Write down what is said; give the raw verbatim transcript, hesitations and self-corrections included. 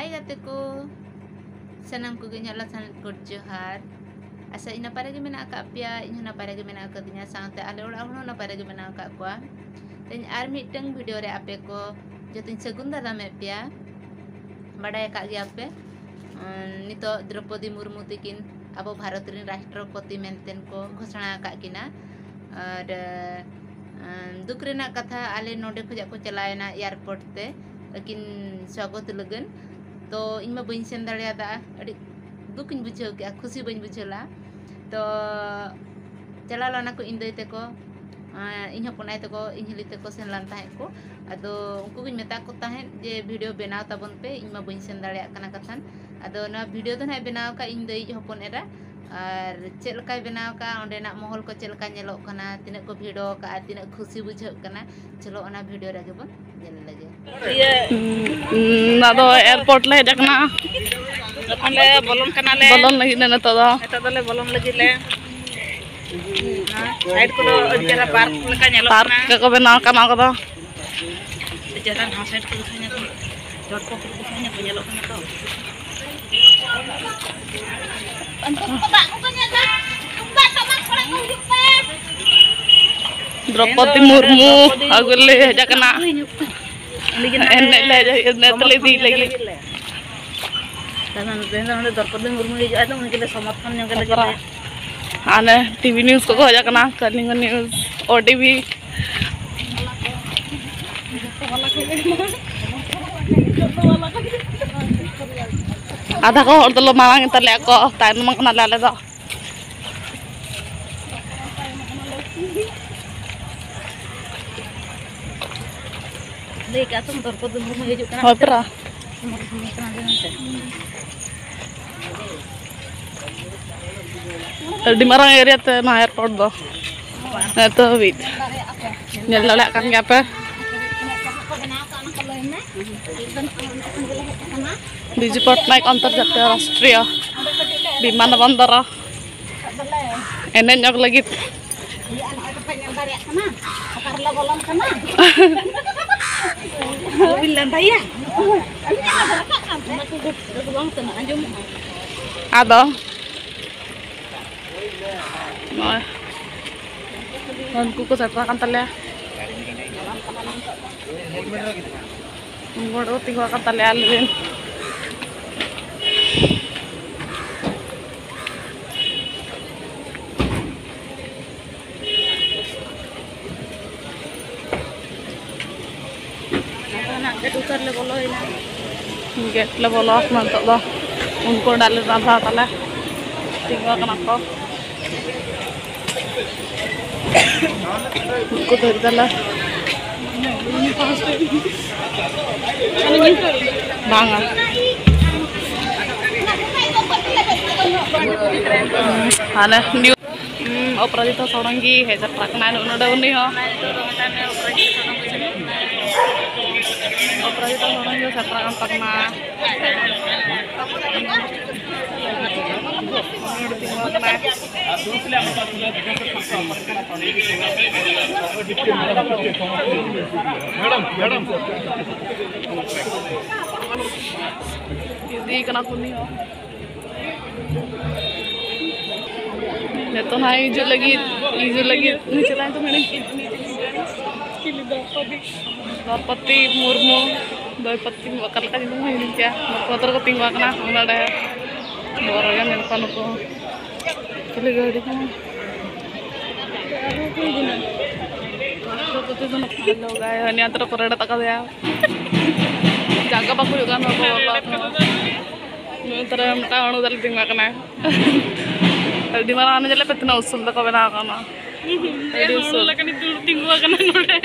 ᱦᱟᱭ ᱜᱟᱛᱮ ᱠᱚ, ᱥᱟᱱᱟᱢ ᱠᱚᱜᱮ ᱤᱧᱟᱹᱜ ᱞᱟᱥᱟᱱ ᱜᱚᱰ ᱡᱚᱦᱟᱨ᱾ ᱟᱥᱟ ᱤᱧ ᱱᱟᱯᱟᱭ ᱨᱮᱜᱮ ᱢᱮᱱᱟᱜ ᱟᱠᱟᱫ ᱯᱮᱭᱟ, ᱤᱧ ᱦᱚᱸ ᱱᱟᱯᱟᱭ ᱨᱮᱜᱮ ᱢᱮᱱᱟᱜ ᱟᱠᱟᱫᱤᱧᱟ, ᱥᱟᱶᱛᱮ ᱟᱞᱮ ᱚᱲᱟᱜ ᱦᱚᱲ ᱦᱚᱸ ᱱᱟᱯᱟᱭ ᱨᱮᱜᱮ ᱢᱮᱱᱟᱜ ᱟᱠᱟᱫ ᱠᱚᱣᱟ᱾ ᱛᱮᱦᱮᱧ ᱟᱨ ᱢᱤᱫᱴᱟᱝ ᱵᱷᱤᱰᱤᱭᱳ ᱨᱮ ᱟᱯᱮ ᱠᱚ ᱡᱚᱛᱚᱧ ᱥᱟᱹᱜᱩᱱ ᱫᱟᱨᱟᱢᱮᱫ ᱯᱮᱭᱟ᱾ ᱵᱟᱰᱟᱭ ᱟᱠᱟᱫ ᱜᱮᱭᱟ ᱯᱮ, ᱩᱸ, ᱱᱤᱛᱚᱜ ᱫᱨᱚᱯᱚᱫᱤ ᱢᱩᱨᱢᱩ ᱛᱤᱠᱤᱱ ᱟᱵᱚ ᱵᱷᱟᱨᱚᱛ ᱨᱮᱱ ᱨᱟᱥᱴᱨᱚᱯᱚᱛᱤ ᱢᱮᱱᱛᱮ ᱠᱚ ᱜᱷᱳᱥᱚᱱᱟ ᱟᱠᱟᱫ ᱠᱤᱱᱟ᱾ ᱟᱨ, ᱩᱸ, ᱫᱩᱠ ᱨᱮᱱᱟᱜ ᱠᱟᱛᱷᱟ, ᱟᱞᱮ ᱱᱚᱰᱮ ᱠᱷᱚᱱᱟᱜ ᱠᱚ ᱪᱟᱞᱟᱣ ᱮᱱᱟ ᱮᱭᱟᱨᱯᱳᱨᱴ ᱛᱮ ᱟᱹᱠᱤᱱ ᱥᱣᱟᱜᱚᱛ ᱞᱟᱹᱜᱤᱫ᱾ ᱛᱚ ᱤᱧ ᱢᱟ ᱵᱟᱹᱧ ᱥᱮᱱ ᱫᱟᱲᱮᱭᱟᱫᱟ, ᱟᱹᱰᱤ ᱫᱩᱠ ᱤᱧ ᱵᱩᱡᱷᱟᱹᱣ ᱠᱮᱜᱼᱟ, ᱠᱷᱩᱥᱤ ᱵᱟᱹᱧ ᱵᱩᱡᱷᱟᱹᱣ ᱞᱮᱜᱼᱟ᱾ ᱛᱚ ᱪᱟᱞᱟᱣ ᱞᱮᱱᱟ ᱠᱚ ᱤᱧ ᱫᱟᱹᱭ ᱛᱟᱠᱚ, ᱟᱨ ᱤᱧ ᱦᱚᱯᱚᱱ ᱟᱭᱳ ᱛᱟᱠᱚ, ᱤᱧ ᱦᱤᱞᱤ ᱛᱟᱠᱚ ᱥᱮᱱ ᱞᱮᱱ ᱛᱟᱦᱮᱸᱫ ᱠᱚ᱾ ᱟᱫᱚ ᱩᱱᱠᱩ ᱜᱤᱧ ᱢᱮᱛᱟ ᱠᱚ ᱛᱟᱦᱮᱸᱫ ᱡᱮ ᱵᱷᱤᱰᱤᱭᱳ ᱵᱮᱱᱟᱣ ᱛᱟᱵᱚᱱ ᱯᱮ, ᱤᱧ ᱢᱟ ᱵᱟᱹᱧ ᱥᱮᱱ ᱫᱟᱲᱮᱭᱟᱜ ᱠᱟᱱᱟ ᱠᱟᱛᱷᱟᱱ᱾ ᱟᱫᱚ ᱱᱚᱣᱟ ᱵᱷᱤᱰᱤᱭᱳ ᱫᱚ ᱱᱟᱦᱟᱜ ᱵᱮᱱᱟᱣ ᱟᱠᱟᱫ ᱤᱧ ᱫᱟᱹᱭᱤᱡ ᱦᱚᱯᱚᱱ ᱮᱨᱟ᱾ ᱟᱨ ᱪᱮᱫ ᱞᱮᱠᱟᱭ ᱵᱮᱱᱟᱣ ᱟᱠᱟᱫᱼᱟ, ᱚᱸᱰᱮᱱᱟᱜ ᱢᱚᱦᱚᱞ ᱠᱚ ᱪᱮᱫ ᱞᱮᱠᱟ ᱧᱮᱞᱚᱜ ᱠᱟᱱᱟ, ᱛᱤᱱᱟᱹᱜ ᱠᱚ ᱵᱷᱤᱲ ᱟᱠᱟᱫᱼᱟ, ᱛᱤᱱᱟᱹᱜ ᱠᱷᱩᱥᱤ ᱵᱩᱡᱷᱟᱹᱜ ᱠᱟᱱᱟ, ᱪᱚᱞᱚ ᱚᱱᱟ ᱵᱷᱤᱰᱤᱭᱳ ᱨᱮᱜᱮ ᱵᱚᱱ ᱧᱮᱞ ᱞᱮᱜᱮ᱾ ᱤᱭᱟᱹ, ᱦᱩᱸ, ᱚᱱᱟ ᱫᱚ ᱮᱭᱟᱨᱯᱳᱨᱴ ᱞᱮ ᱦᱮᱡ ᱟᱠᱟᱱᱟ᱾ ᱡᱚᱠᱷᱚᱱ ᱞᱮ ᱵᱚᱞᱚᱱ ᱠᱟᱱᱟᱞᱮ᱾ ᱵᱚᱞᱚᱱ ᱞᱟᱹᱜᱤᱫ ᱞᱮ ᱱᱤᱛᱚᱜ ᱫᱚ᱾ ᱱᱤᱛᱚᱜ ᱫᱚᱞᱮ ᱵᱚᱞᱚᱱ ᱞᱟᱹᱜᱤᱫ ᱞᱮ᱾ ᱥᱟᱭᱤᱰ ᱠᱚᱫᱚ ᱟᱹᱰᱤ ᱪᱮᱦᱨᱟ ᱯᱟᱨᱠ ᱞᱮᱠᱟ ᱧᱮᱞᱚᱜ ᱯᱟᱨᱠ ᱠᱟᱱᱟ᱾ ᱠᱚ ᱵᱮᱱᱟᱣ ᱠᱟᱱᱟ ᱚᱱᱟ ᱠᱚᱫᱚ᱾ ᱟᱹᱰᱤ ᱪᱮᱦᱨᱟ ᱱᱚᱣᱟ ᱥᱟᱭᱤᱰ ᱠᱚᱫᱚ ᱧᱮᱞ ᱢᱮ᱾ ᱪᱚᱴ ᱠᱚ ᱯᱩᱨᱟᱹ ᱧᱮᱞᱚᱜ ᱠᱟᱱᱟ ᱛᱚ᱾ ᱫᱨᱚᱯᱚᱫᱤ ᱢᱩᱨᱢᱩ ᱟᱹᱜᱩ ᱞᱮ ᱦᱮᱡ ᱟᱠᱟᱱᱟ᱾ ᱩᱱᱤ ᱜᱮ ᱱᱟᱦᱟᱜ ᱮᱱᱮᱡ ᱞᱮ ᱦᱮᱡ, ᱮᱱᱮᱡ ᱛᱮᱞᱮ ᱤᱫᱤᱭ ᱞᱟᱹᱜᱤᱫ᱾ ᱛᱟᱦᱞᱮ ᱛᱮᱦᱮᱧ ᱫᱚ ᱱᱚᱰᱮ ᱫᱨᱚᱯᱚᱫᱤ ᱢᱩᱨᱢᱩ ᱦᱤᱡᱩᱜᱼᱟ, ᱟᱫᱚ ᱩᱱᱤ ᱜᱮᱞᱮ ᱥᱚᱢᱚᱨᱛᱷᱚᱱ ᱧᱚᱜ ᱞᱟᱹᱜᱤᱫ ᱞᱮ᱾ ᱦᱟᱱᱮ ᱴᱤᱵᱷᱤ ᱱᱤᱭᱩᱡᱽ ᱠᱚᱠᱚ ᱦᱮᱡ ᱟᱠᱟᱱᱟ, ᱠᱟᱞᱤᱝᱜᱚ ᱱᱤᱭᱩᱡᱽ, ᱳ ᱴᱤᱵᱷᱤ᱾ ᱟᱫᱷᱟ ᱠᱚ ᱦᱚᱲ ᱫᱚᱞᱮ ᱢᱟᱲᱟᱝ ᱜᱮᱛᱟᱞᱮᱭᱟ ᱠᱚ, ᱛᱟᱭᱱᱚᱢ ᱟᱠᱟᱱᱟᱞᱮ ᱟᱞᱮ ᱫᱚ᱾ ᱞᱟᱹᱭ ᱠᱟᱜ ᱛᱚᱢ, ᱫᱨᱚᱯᱚᱫᱤ ᱢᱩᱨᱢᱩ ᱦᱤᱡᱩᱜ ᱠᱟᱱᱟ᱾ ᱦᱳᱭ ᱯᱮᱨᱟ᱾ ᱟᱹᱰᱤ ᱢᱟᱨᱟᱝ ᱮᱨᱤᱭᱟ ᱛᱮ ᱱᱚᱣᱟ ᱮᱭᱟᱨᱯᱳᱨᱴ ᱫᱚ᱾ ᱱᱤᱛᱚᱜ ᱦᱟᱹᱵᱤᱡ ᱧᱮᱞ ᱫᱟᱲᱮᱭᱟᱜ ᱠᱟᱱ ᱜᱮᱭᱟ ᱯᱮ᱾ ᱵᱤᱡᱩ ᱯᱚᱴᱱᱟᱭᱮᱠ ᱟᱱᱛᱚᱨᱡᱟᱛᱤᱭᱚ ᱨᱟᱥᱴᱨᱤᱭᱚ ᱵᱤᱢᱟᱱ ᱵᱚᱱᱫᱚᱨ᱾ ᱮᱱᱮᱡ ᱧᱚᱜ ᱞᱟᱹᱜᱤᱫ᱾ ᱤᱭᱟᱹ, ᱱᱚᱜᱼᱚᱭ ᱫᱚᱯᱮ ᱧᱮᱞ ᱫᱟᱲᱮᱭᱟᱜ ᱠᱟᱱᱟ, ᱚᱠᱟ ᱨᱮᱞᱮ ᱵᱚᱞᱚᱱ ᱠᱟᱱᱟ᱾ ᱟᱞᱚᱵᱤᱱ ᱞᱟᱸᱫᱟᱭᱟ᱾ ᱫᱚ ᱵᱟᱝ ᱠᱟᱱᱟ, ᱟᱸᱡᱚᱢᱚᱜᱼᱟ᱾ ᱟᱫᱚ ᱱᱚᱜᱼᱚᱭ ᱩᱱᱠᱩ ᱠᱚ ᱥᱮᱴᱮᱨ ᱟᱠᱟᱱ ᱛᱟᱞᱮᱭᱟ᱾ ᱩᱱᱠᱩ ᱠᱚ ᱛᱤᱸᱜᱩ ᱟᱠᱟᱱ ᱛᱟᱞᱮᱭᱟ ᱟᱞᱮ ᱨᱮᱱ᱾ ᱟᱫᱚ ᱱᱟᱜ ᱜᱮᱴ ᱩᱛᱟᱹᱨ ᱞᱮ ᱵᱚᱞᱚᱭᱮᱱᱟ᱾ ᱜᱮᱴ ᱞᱮ ᱵᱚᱞᱚ ᱟᱠᱟᱱᱟ ᱱᱤᱛᱚᱜ ᱫᱚ᱾ ᱩᱱᱠᱩ ᱚᱸᱰᱮ ᱞᱮ ᱨᱟᱸᱫᱷᱟ ᱛᱟᱞᱮ ᱛᱤᱸᱜᱩ ᱟᱠᱟᱱᱟ ᱠᱚ᱾ ᱩᱱᱠᱩ ᱫᱷᱟᱹᱨᱤ ᱛᱟᱞᱮ᱾ ᱵᱟᱝᱟ᱾ ᱦᱟᱱᱮ ᱦᱩᱸ, ᱚᱯᱨᱟᱡᱤᱛᱟ ᱥᱚᱲᱚᱝᱜᱤ ᱦᱮᱡ ᱥᱮᱴᱮᱨ ᱟᱠᱟᱱᱟᱭ ᱱᱚᱰᱮ, ᱩᱱᱤ ᱦᱚᱸ᱾ ᱚᱯᱨᱟᱡᱤᱛᱟ ᱥᱚᱲᱚᱝᱜᱤ ᱥᱮᱴᱮᱨ ᱟᱠᱟᱱ ᱛᱟᱵᱚᱱᱟ᱾ ᱤᱫᱤ ᱠᱟᱱᱟ ᱠᱚ ᱩᱱᱤ ᱦᱚᱸ᱾ ᱱᱤᱛᱚᱜ ᱱᱟᱦᱟᱜ ᱦᱤᱡᱩᱜ ᱞᱟᱹᱜᱤᱫ, ᱦᱤᱡᱩᱜ ᱞᱟᱹᱜᱤᱫ ᱩᱱᱤ ᱪᱟᱞᱟᱣ ᱫᱚ ᱢᱮᱱᱟᱹᱧ ᱪᱤᱞᱤ ᱫᱚ ᱫᱨᱚᱯᱚᱫᱤ ᱢᱩᱨᱢᱩ, ᱫᱨᱚᱯᱚᱫᱤ ᱚᱠᱟ ᱞᱮᱠᱟ ᱧᱩᱛᱩᱢ ᱦᱤᱲᱤᱧ ᱠᱮᱜᱼᱟ᱾ ᱱᱩᱠᱩ ᱵᱚᱛᱚᱨ ᱠᱚ ᱛᱤᱸᱜᱩ ᱟᱠᱟᱱᱟ, ᱚᱱᱟ ᱰᱟᱦᱟᱨ ᱵᱚᱨᱚ ᱜᱮ ᱢᱮᱱ ᱠᱚᱣᱟ ᱱᱩᱠᱩ᱾ ᱪᱤᱞᱤ ᱜᱟᱹᱰᱤ ᱠᱟᱱᱟ? ᱫᱨᱚᱯᱚᱫᱤ ᱫᱚ ᱱᱚᱠᱟ ᱞᱚᱜᱟᱭ ᱦᱟᱹᱱᱤ ᱟᱛᱨᱟ ᱠᱚ ᱨᱮᱲᱮᱫ ᱟᱠᱟᱫᱮᱭᱟ᱾ ᱡᱟᱸᱜᱟ ᱵᱟᱠᱚ ᱦᱩᱭᱩᱜ ᱠᱟᱱ ᱛᱟᱠᱚᱣᱟ, ᱵᱟᱵᱟ ᱠᱚ᱾ ᱱᱩᱭ ᱛᱟᱨᱟ ᱢᱤᱫᱴᱟᱝ ᱦᱚᱲ ᱫᱟᱞᱮ ᱛᱤᱸᱜᱩ ᱟᱠᱟᱱᱟ᱾ ᱟᱹᱰᱤ ᱢᱟᱨᱟᱝ ᱦᱟᱱᱮ ᱧᱮᱞᱮ ᱯᱮ, ᱛᱤᱱᱟᱹᱜ ᱩᱥᱩᱞ ᱛᱟᱠᱚ ᱵᱮᱱᱟᱣ ᱟᱠᱟᱱᱟ᱾ ᱟᱹᱰᱤ ᱩᱥᱩᱞ᱾ ᱦᱚᱲ ᱞᱮᱠᱟᱱᱤᱡ ᱫᱩᱲᱩᱵ ᱛᱤᱸᱜᱩ ᱟᱠᱟᱱᱟ ᱱᱚᱰᱮ᱾